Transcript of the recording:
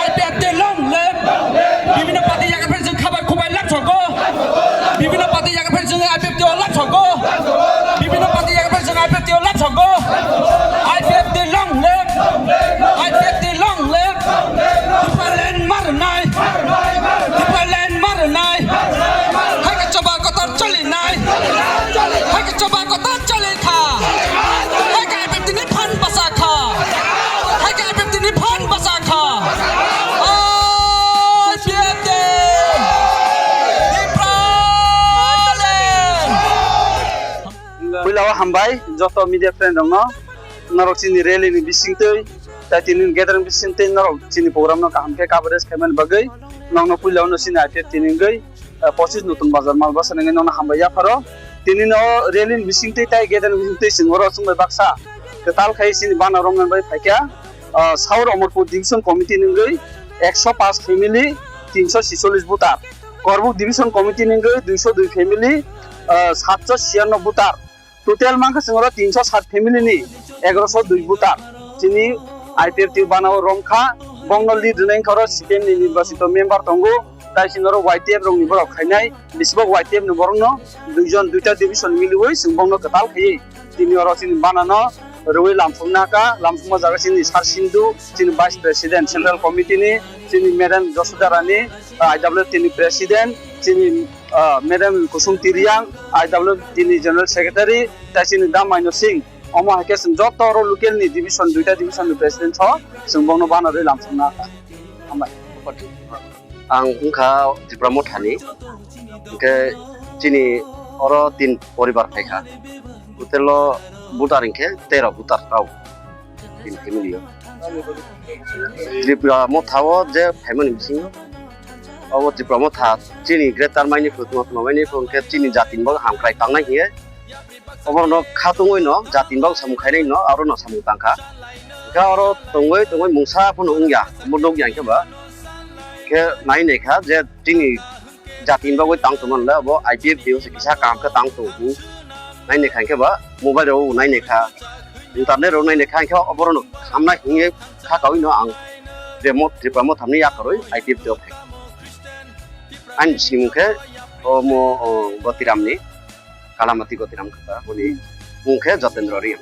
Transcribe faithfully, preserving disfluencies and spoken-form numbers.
I P F T long live. Bibhinno party yakarphai chwng khabai khubai lab sokgo. Bibhinno party yakarphai chwng I P F T o lab sokgo. Bibhinno party yakarphai chwng I P F T o lab sokgo. I P F T long live. I P F T long live. Tipraland marnai. Tipraland marnai. Hai ka choba kotor choli nai. Hai ka choba kotor choli kha. Hai ka I P F T ni phan basa kha. Hai ka I P F T ni phan basa kha. I P F T. Tipraland. Puila o hambai joto media friend rokno, norok chini rally ni bisingtwi, tai tini gathering bisingtwi norok chini program no kaham khe coverage khaimani bagwi nokno puila o no chini I P F T ni wngwi, eh, pochis Nutun Bazar Malbasa ni wngwi nokno hambai yapharo. Tini no rally ni bisingtwi tai gathering bisingtwi chwng oro chwngbai baksa kwtal khai chini bana romnani bai phaikha, ah, South Amarpur Division Committee ni wngwi ekso paanch family, tinso chicholish voter. Korbuk Division Committee ni wngwi duiso dui family, ah, satso siyanno voter. Total mankha chwng oro tinso sat family ni egaroso dui voter. Chini I P F T bana o romkha, bongno lead rwnai wngkha oro C P M ni nirbachito member tongo, tai chini oro Y T F rokni borok khainai, bisibok Y T F ni borokno duijon duita division miliwi chwng bongno kwtal khaiwi tini oro chini banano rwui lamsokna kha, lamsokma jaga chini Sar Sindhu, chini Vice President Central Committee ni, chini Madam Josoda Rani, ah, I W F T ni President, chini, ah, Madam Kusum Tiriang, I W F T ni General Secretary, tai chini Da Maino Singh, omo hai khe chwng joto oro local ni division, duita division ni President so, chwng bongno banarwi lamsokna kha. Hambai. Ang wngkha Tipra Mothani, hwnkhe chini oro tin poribar phaikha. Hotel o voter hwnkhe tero voter rok, tin family o. Tipra Motha o je phaimani bisingo, obo Tipra Motha chini greater maini phutma phutma maini phun khe chini jatini bagwi hamkrai tangnai hiye. Oborokno kha tongwi no jatini bagwi samung khainai no aro no samung tangkha. Hwnkhe oro tongwi tongwi mungsa phano wngya, omo nukya hwnkhe ba. Khe nai naikha je chini jatini bagwi tang tongmani le abo I P F T o se kisa kaham khe tang tongo. Nai naikha hwnkhe ba mobile rok nai naikha, internet rok nai naikha hwnkhe oborokno khamna hwnwi kha kaui no ang Tipra Mo-, Tipra Motha ni yakarwi I P F T o phaikha. Ani simung khe omo, o, Gotiram ni, Kalamati Gotiram kha, boni mung khe Jatendra Reang.